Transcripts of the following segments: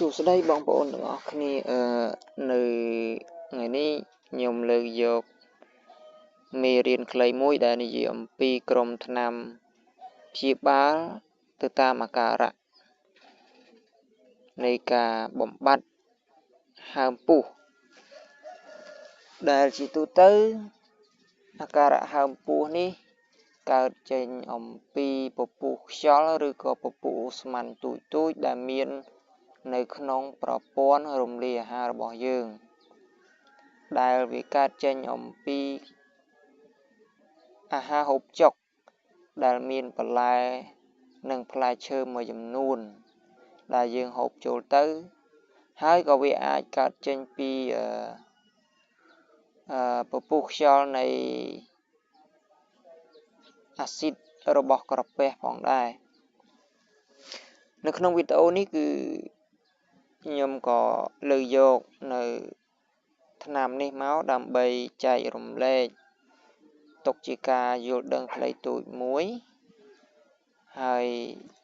សួស្តីបងប្អូនទាំងអស់គ្នានៅថ្ងៃនេះខ្ញុំលើកយកមេរៀនខ្លីមួយដែលនិយាយអំពីក្រុមថ្នាំព្យាបាលទៅតាមអាការៈនៃការបំបត្តិហើមពោះដែលជាទូទៅអាការៈហើមពោះនេះកើតចេញអំពីពពុះខ្យល់ឬក៏ពពុះឧស្ម័នទូចៗដែលមាននៅក្នុងប្រព័ន្ធរំលាយអាហាររបស់យើងដែលវាកើតចេញអំពីអាហារហូបចុកដែលមានបន្លែនិងផ្លែឈើមួយចំនួនដែលយើងហូបចូលទៅហើយក៏វាអាចកើតចេញពីពពុះខ្យល់នៃអាស៊ីតរបស់ក្រពះផងដែរនៅក្នុងវីដេអូនេះគឺខ្ញុំក៏លើកយកនៅថ្នាំនេះមកដើម្បីចែករំលែកទុកជាការយល់ដឹងខ្លីទូចមួយហើយ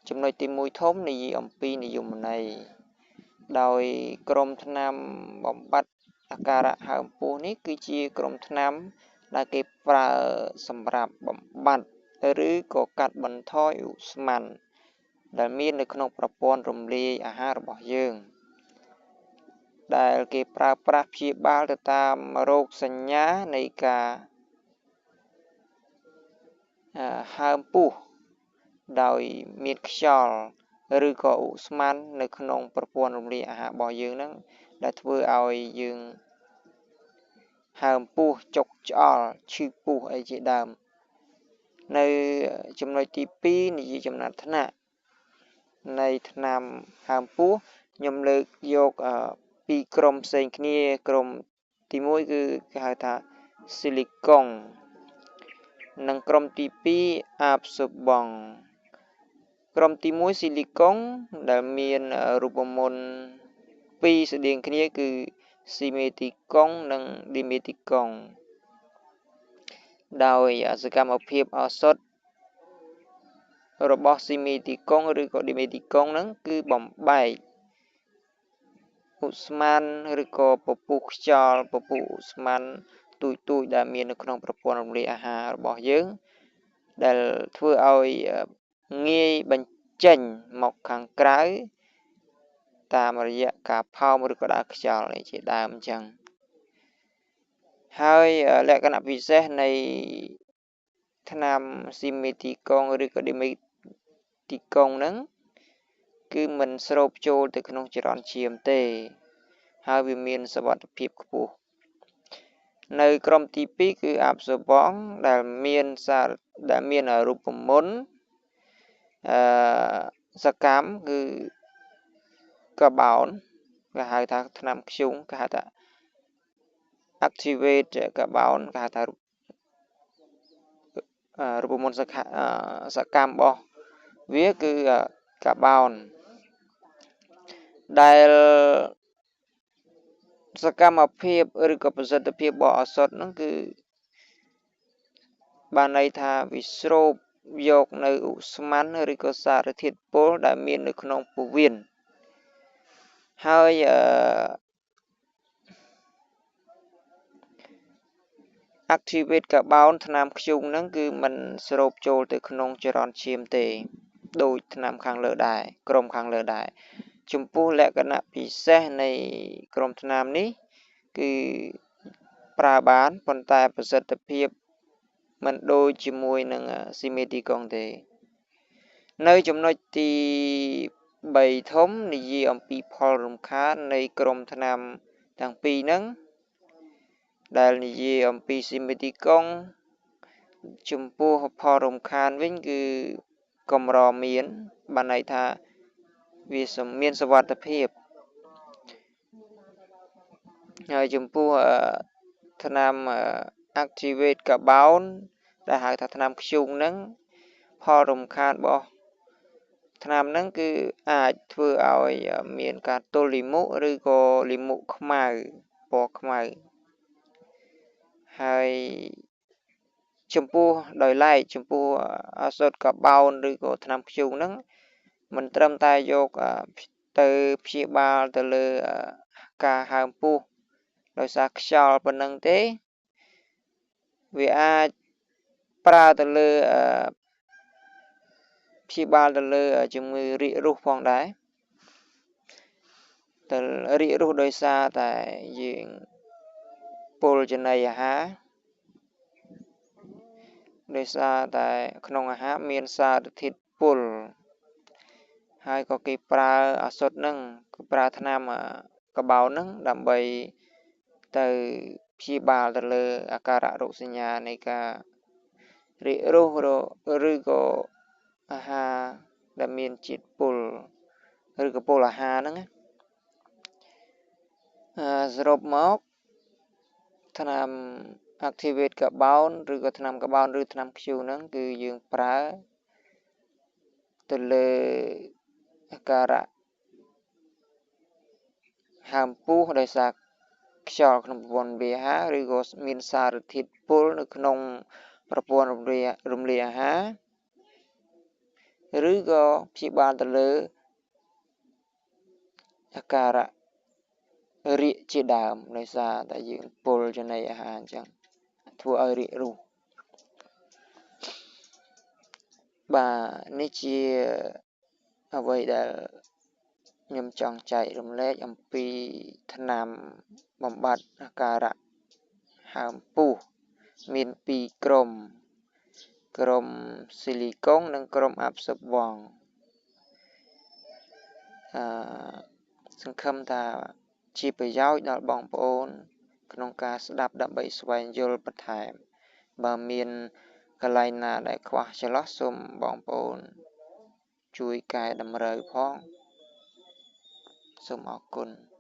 ចំណុចទី1ធំនិយាយអំពីនិយមន័យដោយក្រុមថ្នាំបំបត្តិអាការៈហើមពោះនេះគឺជាក្រុមថ្នាំដែលគេប្រើសម្រាប់បំបត្តិឬក៏កាត់បន្ថយឧស្ម័នដែលមាននៅក្នុងប្រព័ន្ធរំលាយអាហាររបស់យើងដែលគេប្រើប្រាស់ព្យាបាលទៅតាមរោគសញ្ញានៃការហើមពោះដោយមានខ្យល់ឬក៏ឧស្ម័ននៅក្នុងប្រព័ន្ធរំលាយអាហាររបស់យើងហ្នឹងដែលធ្វើឲ្យយើងហើមពោះចុកឆ្អល់ឈឺពោះអីជាដើមនៅចំណុចទី2និយាយចំណាត់ថ្នាក់នៃថ្នាំហើមពោះខ្ញុំលើកយកពីរក្រុមផ្សេងគ្នាក្រុមទី1គឺគេហៅថាស៊ីលីកុងនិងក្រុមទី2អាបសូបង់ក្រុមទី1ស៊ីលីកុងដែលមានរូបមន្តពីរស្តៀងគ្នាគឺស៊ីមេទីកុងនិងឌីមេទីកុងដោយសកម្មភាពឱសថរបស់ស៊ីមេទីកុងឬក៏ឌីមេទីកុងហ្នឹងគឺបំបែកឧស្ម័នឬក៏ពពុះខ្យល់ពពុះឧស្ម័នទូចៗដែលមាននៅក្នុងប្រព័ន្ធរំលាយអាហាររបស់យើងដែលធ្វើឲ្យងាយបញ្ចេញមកខាងក្រៅតាមរយៈការផោមឬក៏ដើរខ្យល់នេះជាដើមអញ្ចឹងហើយលក្ខណៈពិសេសនៃថ្នាំស៊ីមេទីកុងឬក៏ឌីមេទីកុងហ្នឹងគឺមិនស្រូបចូលទៅក្នុងចរន្តឈាមទេហើយវាមានសុវត្ថិភាពខ្ពស់នៅក្រុមទី2គឺអាបសូបង់ដែលមានសារដែលមានរូបមន្តសកម្មគឺកាបោនគេហៅថាថ្នាំធ្យូងគេហៅថា activate កាបោនគេហៅថារូបមន្តសកម្មរបស់វាគឺកាបោនដែលសកម្មភាពឬក៏ប្រសិទ្ធភាពរបស់ឱសថហ្នឹងគឺបានន័យថាវាស្រូបយកនៅឧស្ម័នឬក៏សារធាតុពុលដែលមាននៅក្នុងពោះវៀនហើយactivate កាបោនថ្នាំធ្យូងហ្នឹងគឺមិនស្រូបចូលទៅក្នុងចរន្តឈាមទេដូចថ្នាំខាងលើដែរក្រុមខាងលើដែរចំពោះលក្ខណៈពិសេសនៃក្រុមថ្នាំនេះគឺប្រើបានប៉ុន្តែប្រសិទ្ធភាពមិនដូចជាមួយនឹងស៊ីមេទីកុងទេនៅចំណុចទី3ធំនិយាយអំពីផលរំខាននៃក្រុមថ្នាំទាំងពីរហ្នឹងដែលនិយាយអំពីស៊ីមេទីកុងចំពោះផលរំខានវិញគឺកម្រមានបានន័យថាវាមានសុវត្ថិភាពហើយចំពោះថ្នាំ activate កាបោនដែលហៅថាថ្នាំធ្យូងហ្នឹងផលរំខានរបស់ថ្នាំហ្នឹងគឺអាចធ្វើឲ្យមានការទល់លាមកឬក៏លាមកខ្មៅពណ៌ខ្មៅហើយចំពោះដោយឡែកចំពោះឱសថកាបោនឬក៏ថ្នាំធ្យូងហ្នឹងមិនត្រឹមតែយក ទៅព្យាបាលទៅលើការហើមពោះដោយសារខ្យល់ប៉ុណ្ណឹងទេវាអាចប្រើទៅលើព្យាបាលទៅលើជំងឺរាគរូសផងដែរទៅរាគរូសដោយសារតែយើងពុលចំណីអាហារដោយសារតែក្នុងអាហារមានសារធាតុពុលហើយក៏គេប្រើឱសថហ្នឹងគឺប្រើថ្នាំកាបូនហ្នឹងដើម្បីទៅព្យាបាលទៅលើអាការៈរោគសញ្ញានៃការរាគរូសឬក៏អាហារដែលមានជាតិពុលឬក៏ពុលអាហារហ្នឹងណាសរុបមកថ្នាំ activate កាបូនឬក៏ថ្នាំកាបូនឬថ្នាំ Q ហ្នឹងគឺយើងប្រើទៅលើអាការៈហើមពោះដោយសារខ្យល់ក្នុងប្រព័ន្ធរំលាយអាហារឬក៏មានសារធាតុពុលនៅក្នុងប្រព័ន្ធរំលាយអាហារឬក៏ព្យាបាលទៅលើអាការៈរាគជាដើមដោយសារតែយើងពុលចំណីអាហារអញ្ចឹងធ្វើឲ្យរាគរូសបាទនេះជាអ្វីដែលខ្ញុំចង់ចែករំលែកអំពីថ្នាំបំបត្តិអាការៈហើមពោះមានពីរក្រុមក្រុមស៊ីលីកុងនិងក្រុមអាប់ស៊បវង់សង្ឃឹមថាជាប្រយោជន៍ដល់បងប្អូនក្នុងការស្ដាប់ដើម្បីស្វែងយល់បន្ថែមបើមានកន្លែងណាដែលខ្វះចន្លោះសូមបងប្អូនជួយកែតម្រូវផងសូមអរគុណ។